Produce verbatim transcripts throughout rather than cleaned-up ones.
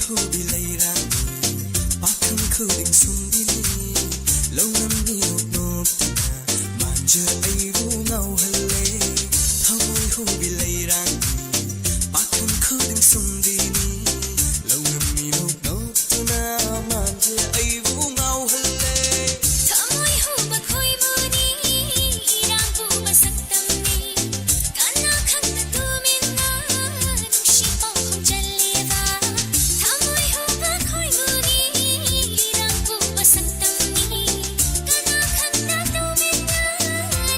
ꯍꯨꯕꯤ ꯂꯩꯔꯥꯡ ꯄꯥꯈꯪ ꯈꯨꯗꯤꯡ ꯁꯨꯝꯕꯤꯅꯤ ꯂꯧꯅꯝ ꯃꯤꯅꯣꯛ ꯅꯣꯛꯇꯨꯅ ꯃꯥꯟꯖ ꯑꯩꯕꯨ ꯉꯥꯎꯍꯜꯂꯦ ꯊꯃꯣꯏ ꯍꯨꯕꯤ ꯂꯩꯔꯥꯡ ꯄꯥꯈꯪ ꯈꯨꯗꯤꯡ ꯁꯨꯝꯕꯤꯅꯤ ꯂꯧꯅꯝ ꯃꯤꯅꯣꯛ ꯅꯣꯛꯇꯨꯅ ꯃꯥꯟꯖ ꯑꯩꯕꯨ ꯉꯥꯎꯍꯜꯂꯦ ꯊꯃꯣꯏ ꯍꯨꯕ ꯈꯣꯏꯃꯨꯅꯤ ꯏꯔꯥꯡ ꯄꯨꯕ ꯁꯛꯇꯝꯅꯤ ꯀꯅꯥ ꯈꯪꯅ ꯇꯨꯃꯤꯟꯅ ꯅꯨꯡꯁꯤ ꯄꯥꯎꯈꯣꯡ ꯆꯜꯂꯤꯕ ꯊꯃꯣꯏ ꯍꯨꯕ ꯈꯣꯏꯃꯨꯅꯤ ꯏꯔꯥꯡ ꯄꯨꯕ ꯁꯛꯇꯝꯅꯤ ꯀꯅꯥ ꯈꯪꯅ ꯇꯨꯃꯤꯟꯅ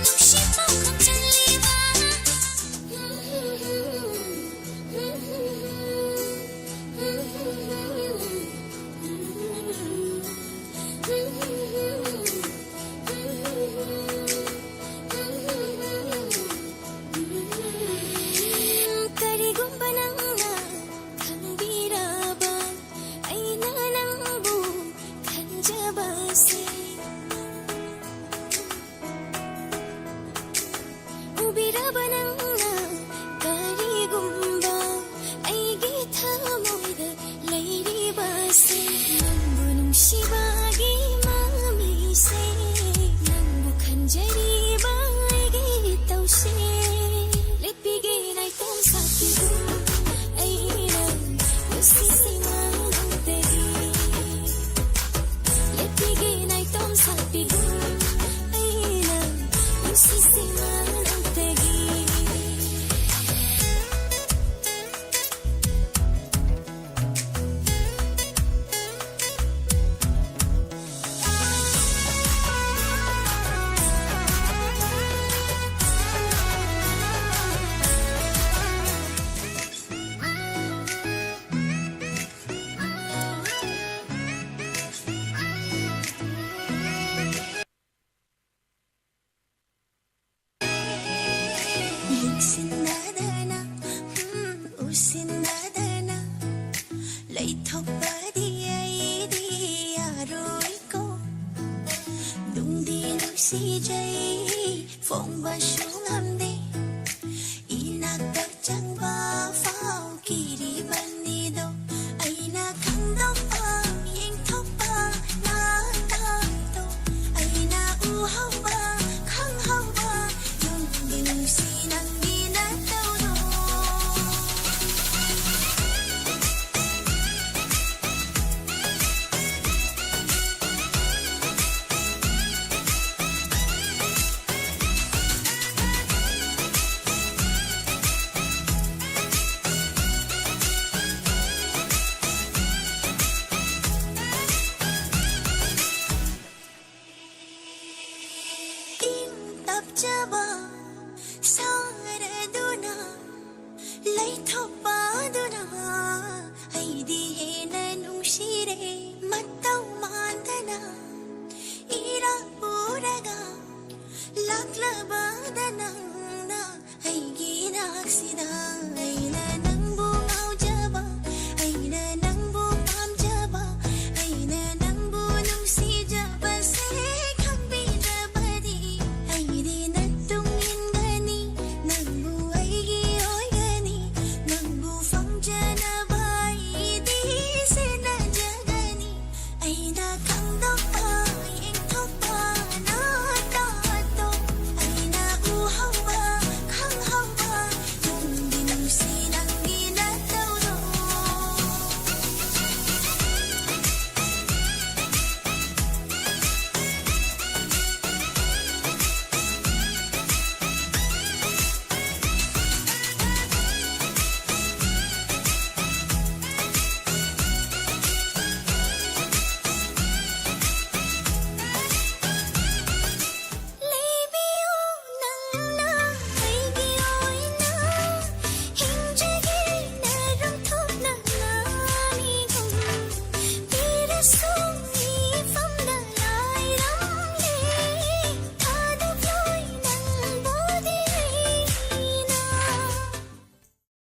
ꯅꯨꯡꯁꯤ ꯄꯥꯎꯈꯣꯡ ꯆꯜꯂꯤꯕ ꯀꯔꯤꯒꯨꯝꯕ ꯅꯪꯅ ꯈꯪꯕꯤꯔꯕ ꯑꯩꯅ ꯅꯪꯕꯨ ꯈꯟꯖꯕꯁꯦ ꯎꯕꯤꯔꯕ ꯅꯪꯅ ꯀꯔꯤꯒꯨꯝꯕ ꯑꯩꯒꯤ ꯊꯃꯣꯏꯗ ꯂꯩꯔꯤꯕꯁꯦ ꯅꯪꯕꯨ ꯅꯨꯡꯁꯤꯕꯒꯤ ꯃꯃꯤꯁꯦ ꯅꯪꯕꯨ ꯈꯟꯖꯔꯤꯕ ꯑꯩꯒꯤ ꯏꯇꯧꯁꯦ ꯂꯦꯞꯄꯤꯒꯦ ꯅꯥꯏꯇꯣꯝ ꯁꯥꯠꯄꯤꯗꯨ ꯑꯩꯅ ꯄꯨꯟꯁꯤꯁꯤ ꯃꯥꯡꯗꯒꯤ ꯂꯦꯞꯄꯤꯒꯦ ꯅꯥꯏꯇꯣꯝ ꯁꯥꯠꯄꯤꯗꯨ ꯑꯩꯅ ꯄꯨꯟꯁꯤꯁꯤ ꯃꯥꯡꯗꯒꯤ ꯌꯦꯡꯁꯤꯟꯅꯗꯅ ꯎꯝ, ꯎꯁꯤꯟꯅꯗꯅ ꯂꯩꯊꯣꯛꯄꯗꯤ ꯑꯩꯗꯤ ꯌꯥꯔꯣꯏꯀꯣ ꯅꯨꯡꯗꯤ ꯅꯨꯡꯁꯤꯖꯩ ꯐꯣꯡꯕꯁꯨ ꯉꯝꯗꯦ